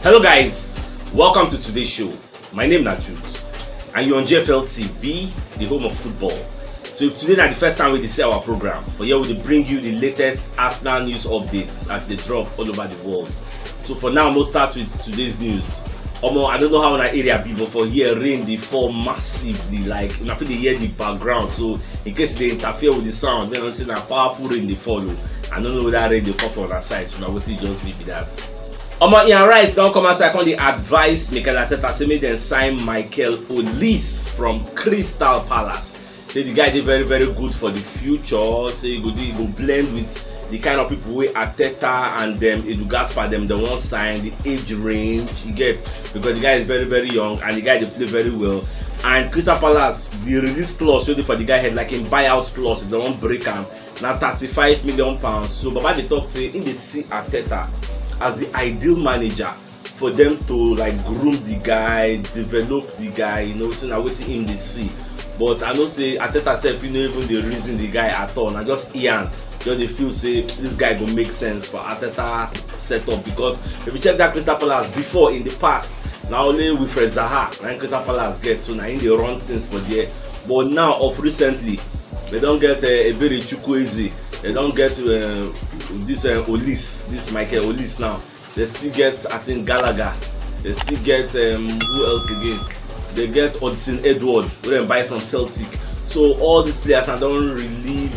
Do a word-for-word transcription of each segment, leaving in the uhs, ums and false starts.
Hello guys, welcome to today's show. My name na Jules and you're on G F L T V, the home of football. So if today na the first time we dey see our program, for here we dey bring you the latest Arsenal news updates as they drop all over the world. So for now, we'll start with today's news. Omo, I don't know how una area be, but for here rain dey fall massively. Like, una fit dey hear the background. So in case e dey interfere with the sound, then I say na powerful rain dey fall o. I don't know whether rain dey fall for una side, so na wetin e just be be that. Omo, Ian Wright don come outside come dey advise Mikel Arteta say make dem sign Michael Olise from Crystal Palace. Say the guy dey very, very good for the future. Say e go dey, e go blend with the kind of people wey Arteta and dem Edu Gaspar dem dem wan sign, the age range e get, because the guy is very, very young and the guy dey play very well. And Crystal Palace, the release clause wey dey for the guy head, like im buyout clause, if dem wan break am, na thirty-five million pounds. So Baba dey talk say im dey see Arteta as the ideal manager for them to, like, groom the guy, develop the guy, you know, say na wetin im dey see. But I know say Arteta sef, you know, even dey reason the guy at all. Na just Ian just dey feel say this guy go make sense for Arteta setup, because if you check that Crystal Palace before, in the past, na only Wilfried Zaha na im Crystal Palace get, so na im dey run things for there. But now, of recently, they don get uh, Ebere Chukwueze, they don get uh, this uh, Olise, this Michael Olise now. They still get, I think, Gallagher. They still get, um, who else again? They get Odsonne Edouard, wey dem buy from Celtic. So all these players now don relieve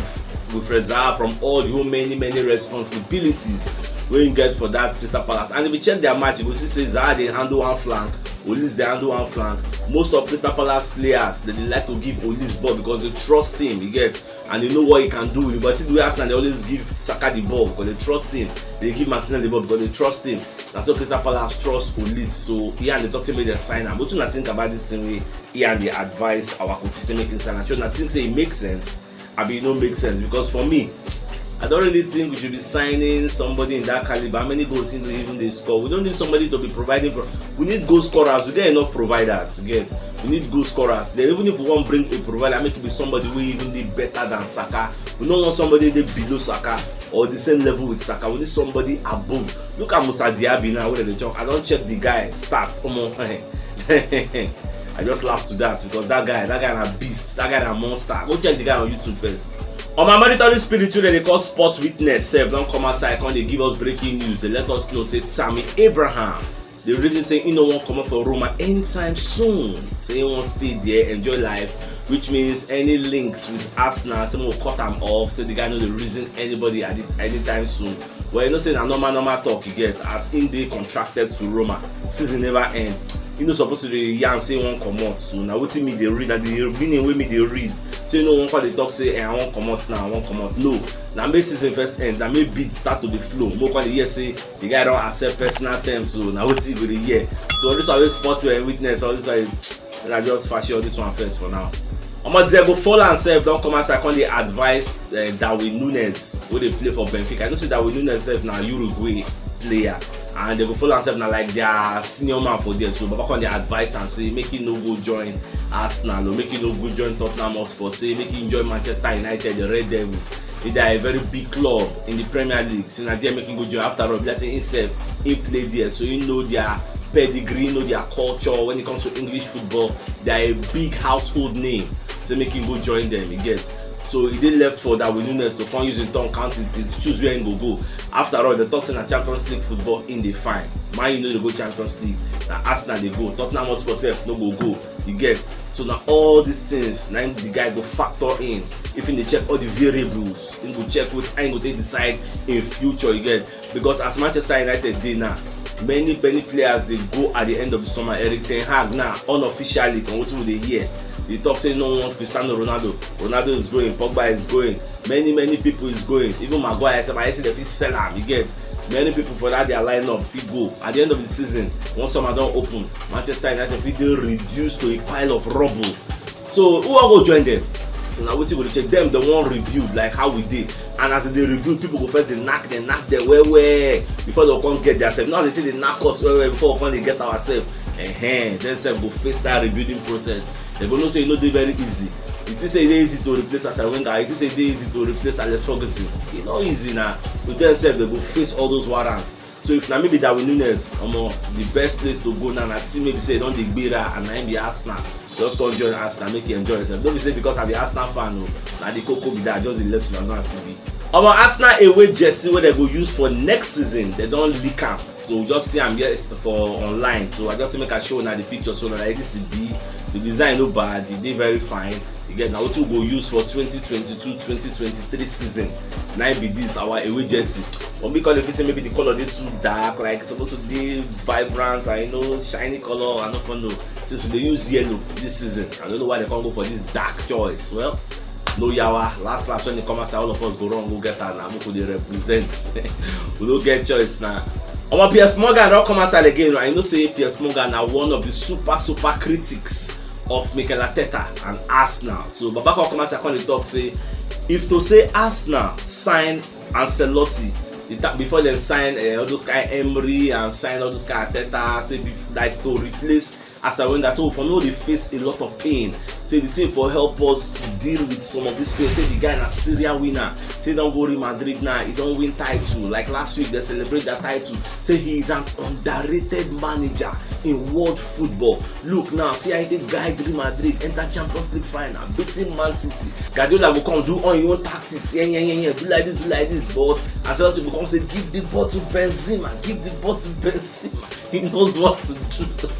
Wilfried Zaha from all the whole many, many responsibilities wey im get for that Crystal Palace. And if you check their match, you go see say Zaha dey handle one flank, Olise dey handle one flank. Most of Crystal Palace players, they dey like to give Olise ball because they trust him, you get, and they know what he can do with it. But see the way Arsenal dey always give Saka the ball because they trust him. They give Martinelli the ball because they trust him. Na so Crystal Palace trust Olise. So Ian dey talk say make dem sign am. Wetin una think about this thing wey Ian dey advise our coaches say make dem sign am? Shey una think say e make sense? Abi e no make sense? Because for me, I don't really think we should be signing somebody in that caliber. How many goals he do even dey score? We don't need somebody to be providing. Pro- we need goal scorers. We get enough providers. You get? We need goal scorers. Then even if we wan bring a provider, make it be somebody wey even dey better than Saka. We no want somebody dey below Saka or the same level with Saka. We need somebody above. Look at Musa Diaby now, wey dem dey talk. I don check the guy stats. Omo, I just laugh to that because that guy, that guy na beast. That guy na monster. Go check the guy on YouTube first. On my monitoring spirit, wey dem dey call Sports Witness sef, don come outside come dey give us breaking news. Dey let us know say Tammy Abraham, the reason say he no wan comot for Roma anytime soon. Say he wan stay there, enjoy life, which means any links with Arsenal, say we cut am off. Say the guy no dey reason anybody at the, anytime soon. Well, you know say na normal, normal talk you get as him dey contracted to Roma. Season never end. He no suppose to dey yarn say he wan comot. So na wetin me dey read, na the meaning wey me dey read. So you no wan come dey talk say, "Eh, I wan comot now, I wan comot." No, na make season first end, na make bids start to dey flow. Mo come dey hear say the guy don accept personal terms, so na wetin you go dey hear. So all this one wey Sport Witness, all this one, I just fashi all this one first for now. Omo, Diego Forlan sef don come outside come dey advise uh, Darwin Nunez, wey dey play for Benfica. I know say Darwin Nunez sef na Uruguay player, and Diego Forlan sef na like their senior man for there. So Baba come dey advise am say make he no go join Arsenal, or make he no go join Tottenham Hotspur, say make he join Manchester United, the Red Devils. They are a very big club in the Premier League. So na there make him go join. After all, be like say himself, he play there, so he know their pedigree, know their culture. When it comes to English football, they are a big household name. So make him go join them, you get. So he dey left for Darwin Nunez to come use him tongue count it, it choose where he go go. After all, the talk say na Champions League football in the fine. Man, you know they go Champions League. Na Arsenal dey go. Tottenham Hotspur sef no go go. You get. So na all these things na him the guy go factor in. If he dey check all the variables, he go check wetin how he go take decide in future, you get. Because as Manchester United dey now, many, many players dey go at the end of the summer. Eric Ten Hag now, unofficially, from wetin we dey hear, dey talk say no one wants Cristiano Ronaldo. Ronaldo is going, Pogba is going, many, many people is going. Even Maguire sef, I see dem fit sell am, you get. Many people for that their lineup fit go. At the end of the season, once summer don open, Manchester United fit dey reduced to a pile of rubble. So who wan go join them? So na wetin go dey check them. Dem wan rebuild like how we dey, and as they dey rebuild, people go first dey knack them, knack them well well before they come get their self. Now they take dey knack us well well before we come dey get ourselves. Ehen, dem sef go face that rebuilding process. Dem go know say e no dey very easy. You think say e dey easy to replace Arsene Wenger? You think say e dey easy to replace Alex Ferguson? E no easy na. With dem sef, dem go face all those warrants. So if na me be Darwin Nunez, omo, the best place to go now na team wey be say e don dey gbera and na im be Arsenal. Just come join Arsenal, make you enjoy yourself. No be say because I be Arsenal fan o, na the koko be that. I just dey let una know as e be. Omo, Arsenal away jersey wey dem go use for next season, dem don leak am. So we just see am here for online. So I just say make I show una the picture so una like this e be. The design no bad, e dey very fine. You get, na wetin we go use for twenty twenty-two twenty twenty-three season. Na im be this our away jersey. But me call the say maybe the color dey too dark, like e suppose to dey vibrant and, you know, shiny color. I no come know, since we dey use yellow this season. I no know why dem come go for this dark choice. Well, no yawa. Last last, when e come outside, all of us go run go get am na, make we dey represent. We no get choice na. Omo, Piers Morgan don come outside again. I know say Piers Morgan na one of the super, super critics of Mikel Arteta and Arsenal. So Baba come come outside come dey talk say, if to say Arsenal sign Ancelotti, the ta-, before dem sign, eh, all those kind Emery and sign all those kind Arteta, say bef-, like, to replace Arsene Wenger, so for no dey face a lot of pain. Say the thing for help us deal with some of this pain. Say the guy na serial winner. Say e don go Real Madrid now, e don win title. Like last week, dem celebrate that title. Say he is an underrated manager in world football. Look now, see how he take guide Real Madrid enter Champions League final, beating Man City. Guardiola go come do all him own tactics. Yeah, yeah, yeah, yeah. Do like this, do like this. But Ancelotti go come say, give the ball to Benzema, give the ball to Benzema. He knows what to do.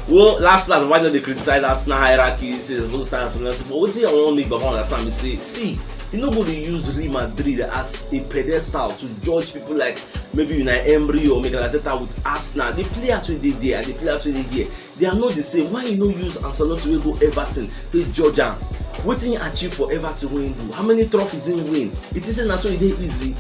Well, last last, why don't they criticize Arsenal hierarchy? Say dem suppose sign Ancelotti. But wetin I wan make Baba understand be say, see, you no go dey use Real Madrid as a pedestal to judge people like maybe Unai Emery or Mikel Arteta with Arsenal. The players wey dey there and the players wey dey here, they are not the same. Why you no use Ancelotti wey go Everton take judge am? Wetin he achieve for Everton wey he do? How many trophies he win? It is na so e dey easy.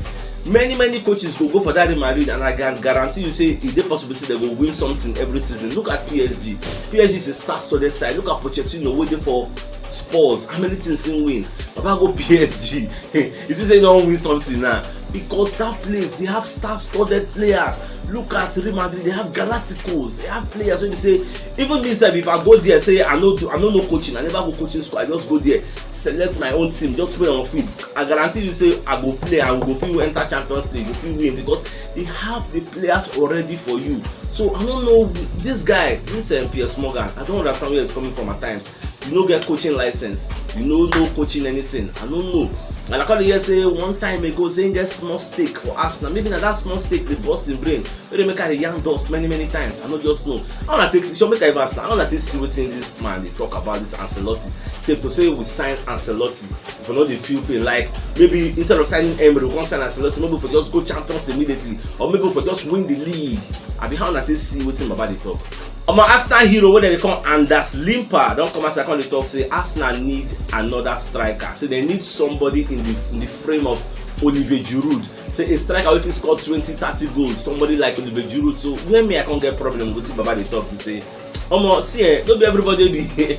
Many, many coaches go go for that Real Madrid, and I can guarantee you say e dey possible say dem go win something every season. Look at P S G. P S G is a star-studded side. Look at Pochettino wey dey for Spurs. How many things he win? Baba go P S G. You see say he don win something now, because that place, they have star-studded players. Look at Real Madrid, they have Galacticos, they have players wey be say, even me sef, if I go there, say I no do, I no know coaching, I never go coaching school, I just go there, select my own team, just put am on field. I guarantee you say I go play and we go fit enter Champions League, we fit win, because they have the players already for you. So I don't know, this guy, this, um, Piers Morgan, I don't understand where he's coming from at times. You no get coaching license, you no know coaching anything. I no know. And I come hear say one time ago say he get small stake for Arsenal. Maybe na that small stake dey burst him brain, wey dey make am dey yarn dust many, many times. I no just know. How una take, sure, make I even ask una, how una take see wetin this man dey talk about, this Ancelotti? Say if to say we sign Ancelotti, if we no dey feel pain, like, maybe instead of signing Emery, we come sign Ancelotti, maybe we for just go Champions immediately, or maybe we for just win the league. Abi how una take see wetin Baba dey talk? Omo, Arsenal hero wey dem dey call Anders Limpa don come outside come dey talk say Arsenal need another striker. Say dem need somebody in the, in the frame of Olivier Giroud. Say a striker wey fit score twenty, thirty goals, somebody like Olivier Giroud. So where me I come get problem with wetin Baba dey talk be say, omo, see, eh, no be everybody be,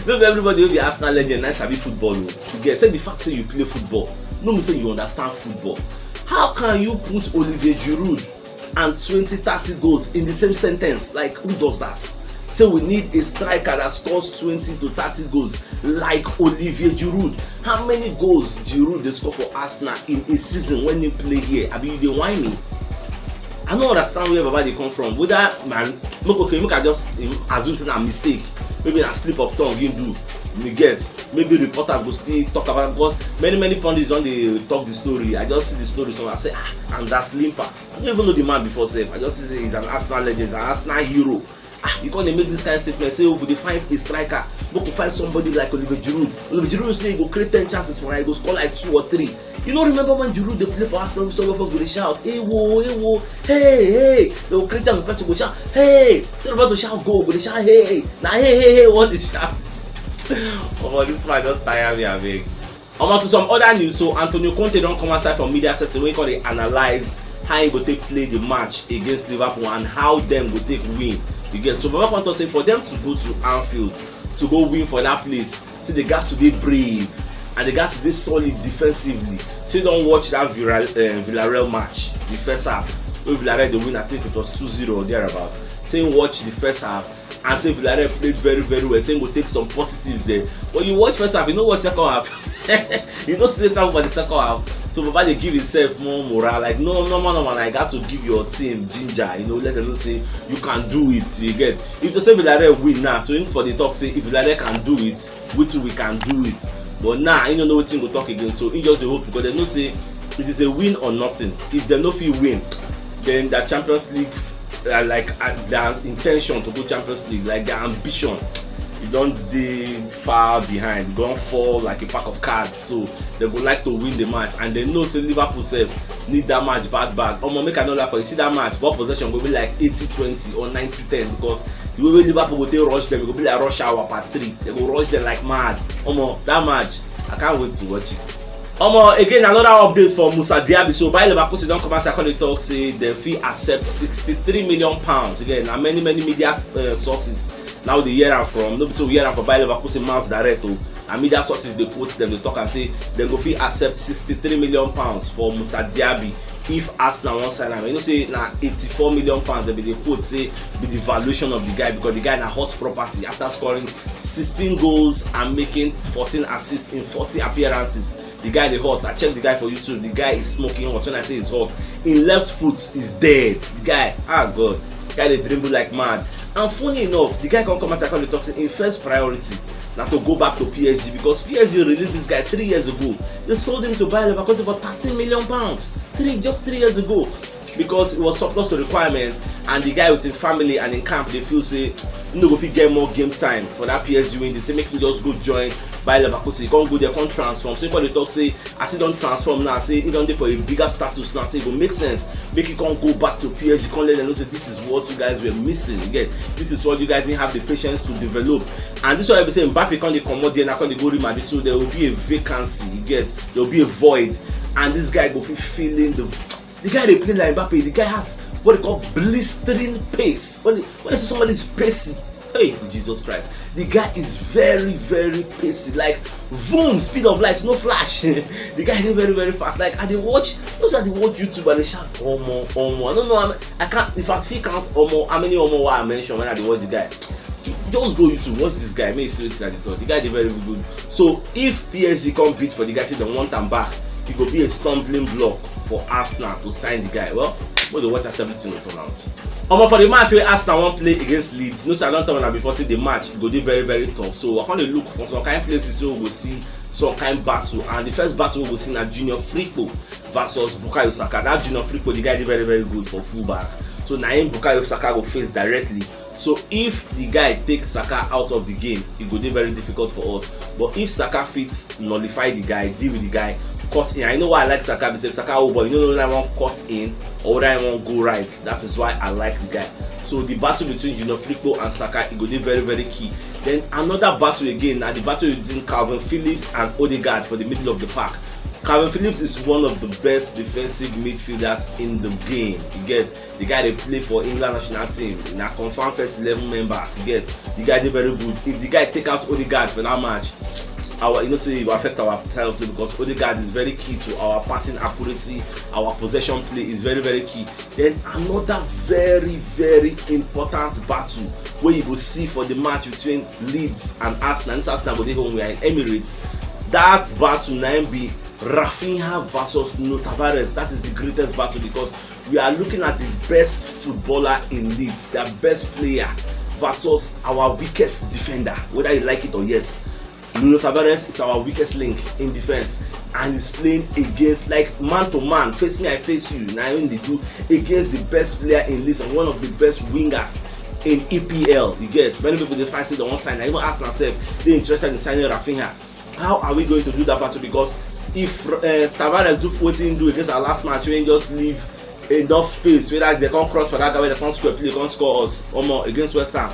no be everybody wey be Arsenal legend na sabi football o. You get, say the fact say you play football no mean say you understand football. How can you put Olivier Giroud and twenty, thirty goals in the same sentence? Like, who does that? Say we need a striker that scores twenty to thirty goals like Olivier Giroud. How many goals Giroud dey score for Arsenal in a season when he play here? Abi you dey whine me? I no understand where Baba dey come from. Whether, man, make, okay, make I just, um, assume say na mistake. Maybe na slip of tongue you do. You get, maybe reporters go still talk about it, because many, many pundits don dey talk the story. I just see the story somewhere. I say, ah, Anders Limpa. I don't even know the man before sef. I just see say he's an Arsenal legend, he's an Arsenal hero. Ah, you come dey make this kind statement, say, oh, if we dey find a striker, make we find somebody like Olivier Giroud. Olivier Giroud say he go create ten chances for am, he go score like two or three. You no remember when Giroud dey play for Arsenal, some of us go dey shout, hey wo, hey wo, hey, hey. They go create chance, the person go shout, hey. Say the person shout goal, go dey shout, hey. Na hey, hey, hey, what dey shout? Omo, this man just tire me, abeg. Omo, to some other news. So Antonio Conte don come outside from media setting wey he come dey analyze how he go take play the match against Liverpool and how dem go take win. You get, so Baba come talk say for them to go to Anfield to go win for that place, say they got to be brave and they got to be solid defensively. So you don watch that Villarreal, uh, Villarreal match, the first half, wey Villarreal dey win, I think it was two zero or thereabout. Say watch the first half and say Villarreal played very, very well. Say go take some positives there. But you watch first half, you know what second half. You know see wetin happen for the second half. So Baba dey give himself more morale, like, no, normal, normal, like, has to give your team ginger, you know, let them know say you can do it, you get. If to say Villarreal win now, so him for dey talk say if Villarreal can do it, we too we can do it. But now, he no know wetin go talk again, so he just dey hope because they know say it is a win or nothing. If they no fit win, then their Champions League, uh, like, uh, their intention to go Champions League, like, their ambition, e don dey far behind, e don fall like a pack of cards. So they go like to win the match, and they know say Liverpool sef need that match bad bad. Omo, make I no lie for you, see that match, ball possession go be like eighty twenty or ninety ten, because the way wey Liverpool go take rush them, e go be like rush hour part three. They go rush them like mad. Omo, that match, I can't wait to watch it. Omo, again, another update for Musa Diaby. So Bayer Leverkusen don come outside come dey talk say dem fit accept sixty-three million pounds. Again, na many many media, uh, sources now dey hear am from. No be say we hear am for Bayer Leverkusen mouth direct o. Na media sources dey quote dem, dey talk am say dem go fit accept sixty-three million pounds for Musa Diaby if Arsenal wan sign am. You know say na eighty-four million pounds dem bin dey quote say be the valuation of the guy, because the guy na hot property after scoring sixteen goals and making fourteen assists in forty appearances. The guy dey hot. I check the guy for YouTube. The guy is smoking hot. When I say he's hot, in left foot is dead. The guy, ah God, guy dey dribble like mad. And funny enough, the guy come come outside come dey talk say him first priority na to go back to P S G, because P S G release this guy three years ago. They sold him to Bayer Leverkusen for thirteen million pounds. Three, just three years ago. Because he was surplus to requirements, and the guy with him family and in camp, they feel say he no go fit get more game time for that P S G wing. They say make him just go join Bayer Leverkusen. He come go there, come transform. So he come dey talk say as he don transform now, say he don dey for a bigger status now. Say e go make sense make he come go back to P S G, come let them know say this is what you guys were missing. You get, this is what you guys didn't have the patience to develop. And this one be say Mbappe come dey comot there, now come dey go Real Madrid, so there will be a vacancy. You get, there will be a void, and this guy go fit fill in the the guy dey play like Mbappe. The guy has what they call blistering pace. When they, when they say somebody is pacey, hey, Jesus Christ, the guy is very, very pacey. Like, boom, speed of light, no flash. The guy dey very, very fast. Like, I dey watch, those are the watch YouTube and they shout, "Omo, omo." I don't know. I, I can't. If I fit count omo, how many omo wey I mention when I dey watch the guy. Ju- Just go YouTube, watch this guy. Make you see wetin I dey talk. The guy dey very good. So if P S G come bid for the guy, say dem want am back, e go be a stumbling block for Arsenal to sign the guy. Well, we dey watch as everything go turn out. Omo, for the match wey Arsenal wan play against Leeds, no say I don tell una before say the match go dey very, very tough. So I come dey look for some kind places wey we go see some kind battle, and the first battle we go see na Junior Firpo versus Bukayo Saka. That Junior Firpo, the guy dey very, very good for fullback. So na him Bukayo Saka go face directly. So if the guy take Saka out of the game, e go dey very difficult for us. But if Saka fit nullify the guy, deal with the guy, cut in. I know why I like Saka, because Saka old boy, you know, whether I wan cut in or whether I wan go right. That is why I like the guy. So the battle between Junior Firpo and Saka, e go dey very, very key. Then another battle again na the battle between Kalvin Phillips and Odegaard for the middle of the park. Kalvin Phillips is one of the best defensive midfielders in the game. You get, the guy dey play for England national team, na confirm first eleven members. You get, the guy dey very good. If the guy take out Odegaard for that match, our, you know say e go affect our title play, because Odegaard is very key to our passing accuracy, our possession play is very, very key. Then another very, very important battle wey you go see for the match between Leeds and Arsenal. This Arsenal go dey home, we are in Emirates. That battle na im be Rafinha versus Nuno Tavares. That is the greatest battle, because we are looking at the best footballer in Leeds, their best player, versus our weakest defender, whether you like it or yes. Nuno Tavares is our weakest link in defense, and he's playing against, like, man to man, face me, I face you. Now him dey do against the best player in Leeds and one of the best wingers in E P L. You get, many people dey find say they wan sign. I even ask myself, they interested in signing Rafinha. How are we going to do that battle? Because if uh, Tavares do wetin he do against our last match, wey he just leave enough space, whether they come cross for that guy, whether they come square play, come score us, omo, against West Ham,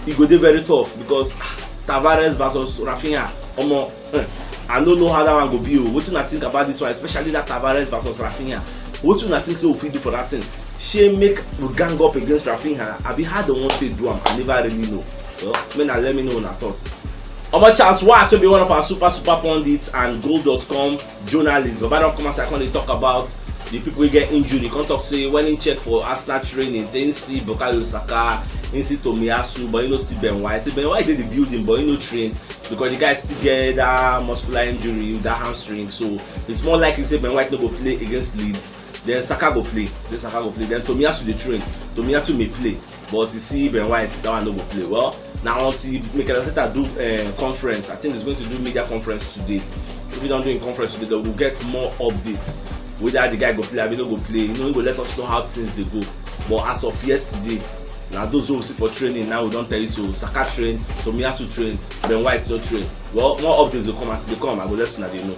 e go dey very tough, because ah, Tavares versus Rafinha, omo, eh, I no know how that one go be o. Wetin I think about this one, especially that Tavares versus Rafinha? Wetin I think say we fit do for that thing? Shey make we gang up against Rafinha? Abi how they wan take do am? I never really know. Well, make una let me know una thoughts. Omo, Charles Watts, wey be one of our super, super pundits and goal dot com journalists, Baba don come outside come dey talk about the people wey get injury come talk say when he check for Arsenal training, say he see Bukayo Saka, he see Tomiyasu, but he no see Ben White. Say Ben White dey the building, but he no train because the guy still get that muscular injury, that hamstring. So it's more likely say Ben White no go play against Leeds. Then Saka go play. Then Saka go play. Then Tomiyasu dey train. Tomiyasu may play, but you see Ben White, that one no go play. Well, now until Mikel Arteta do uh, conference, I think he's going to do media conference today. If he don't do in conference today, then we'll get more updates. Whether the guy go play, abi no go play, you know, he go let us know how things dey go. But as of yesterday, now those who see for training now, we don't tell you so. Saka train, Tomiyasu train, Ben White no train. Well, more updates will come as they come. I go let you know.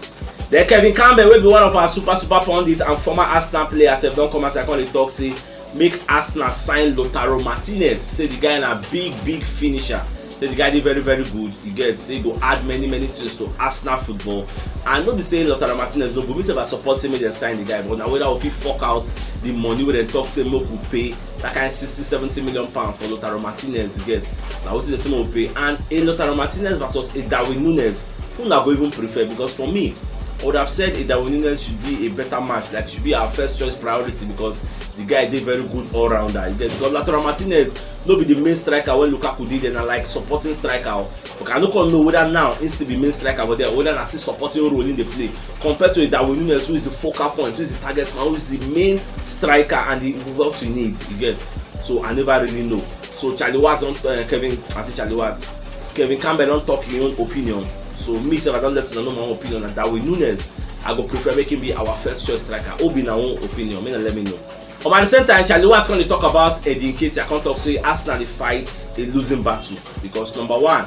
Then Kevin Campbell, will be one of our super super pundits and former Arsenal players, have don't come as I call it talk say make Arsenal sign Lautaro Martinez. Say the guy na big big finisher. Say the guy dey very very good. You get say he go add many many things to Arsenal football. And no be say Lautaro Martinez no go be say I support say make dem sign the guy, but na whether we fit fork out the money wey dem talk say make we pay that kind sixty seventy million pounds for Lautaro Martinez. You get na wetin dem say make we pay. And a Lautaro Martinez versus a Darwin Nunez, who una go even prefer? Because for me, I would have said a Darwin Nunez should be a better match, like should be our first choice priority because the guy dey very good all rounder. You get because Lautaro Martinez no be the main striker when Lukaku dey there, na like supporting striker. But I no come know whether now he still be main striker for there, whether na still supporting role in the play compared to a Darwin Nunez who is the focal point, who is the target man, who is the main striker and the what you need. You get so I never really know. So Charlie Watts don uh, Kevin, I say Charlie Watts, Kevin Campbell don talk him own opinion. So me sef I don let una know my own opinion, and Darwin Nunez I go prefer make him be our first choice striker. Obi na own opinion, make na let me know. Um, at the same time, Charlie Watts come dey talk about Eddie Nketiah. I come talk say Arsenal dey fight a losing battle because number one,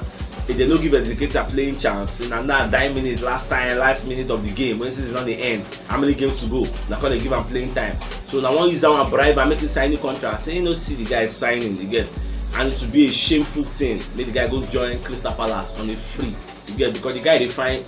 if they no give Eddie Nketiah playing chance, na now dying minute, last time, last minute of the game when season don dey end. How many games to go? Na come dey give am playing time. So na wan use that one bribe am make he sign new contract. Say he no see the guy signing again, and it would be a shameful thing make the guy go join Crystal Palace on a free. You get because the guy dey find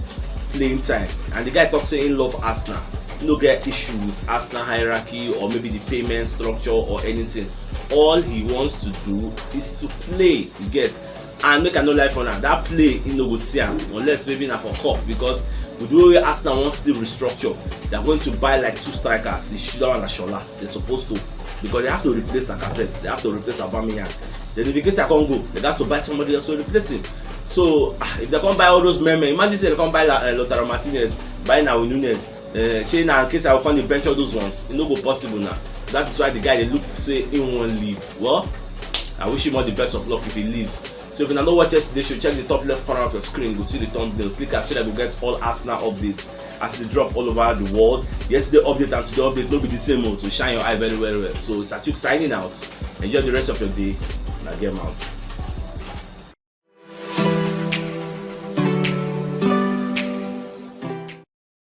playing time, and the guy talk say he love Arsenal. He no get issue with Arsenal hierarchy or maybe the payment structure or anything. All he wants to do is to play. You get and make I no lie for now, that play he no go see am unless maybe na for cup because with the way Arsenal wan still restructure, they are going to buy like two strikers. The Shida and Ashola, they supposed to because they have to replace Lacazette, they have to replace Aubameyang. Then if Nketiah come go, they got to buy somebody else to replace him. So ah, if they come buy all those men, men imagine say they come buy La, uh, Lautaro Martinez, buy now Nunez. Uh, say now Nketiah come dey bench all those ones. It no go possible now. That is why the guy dey look say he wan leave. Well, I wish him all the best of luck if he leaves. So if you no watch yesterday show, check the top left corner of your screen. You go see the thumbnail. Click am so that you get all Arsenal updates as they drop all over the world. Yesterday update and today update no be the same o. So shine your eye very very well. So Satuk signing out. Enjoy the rest of your day. Na game out.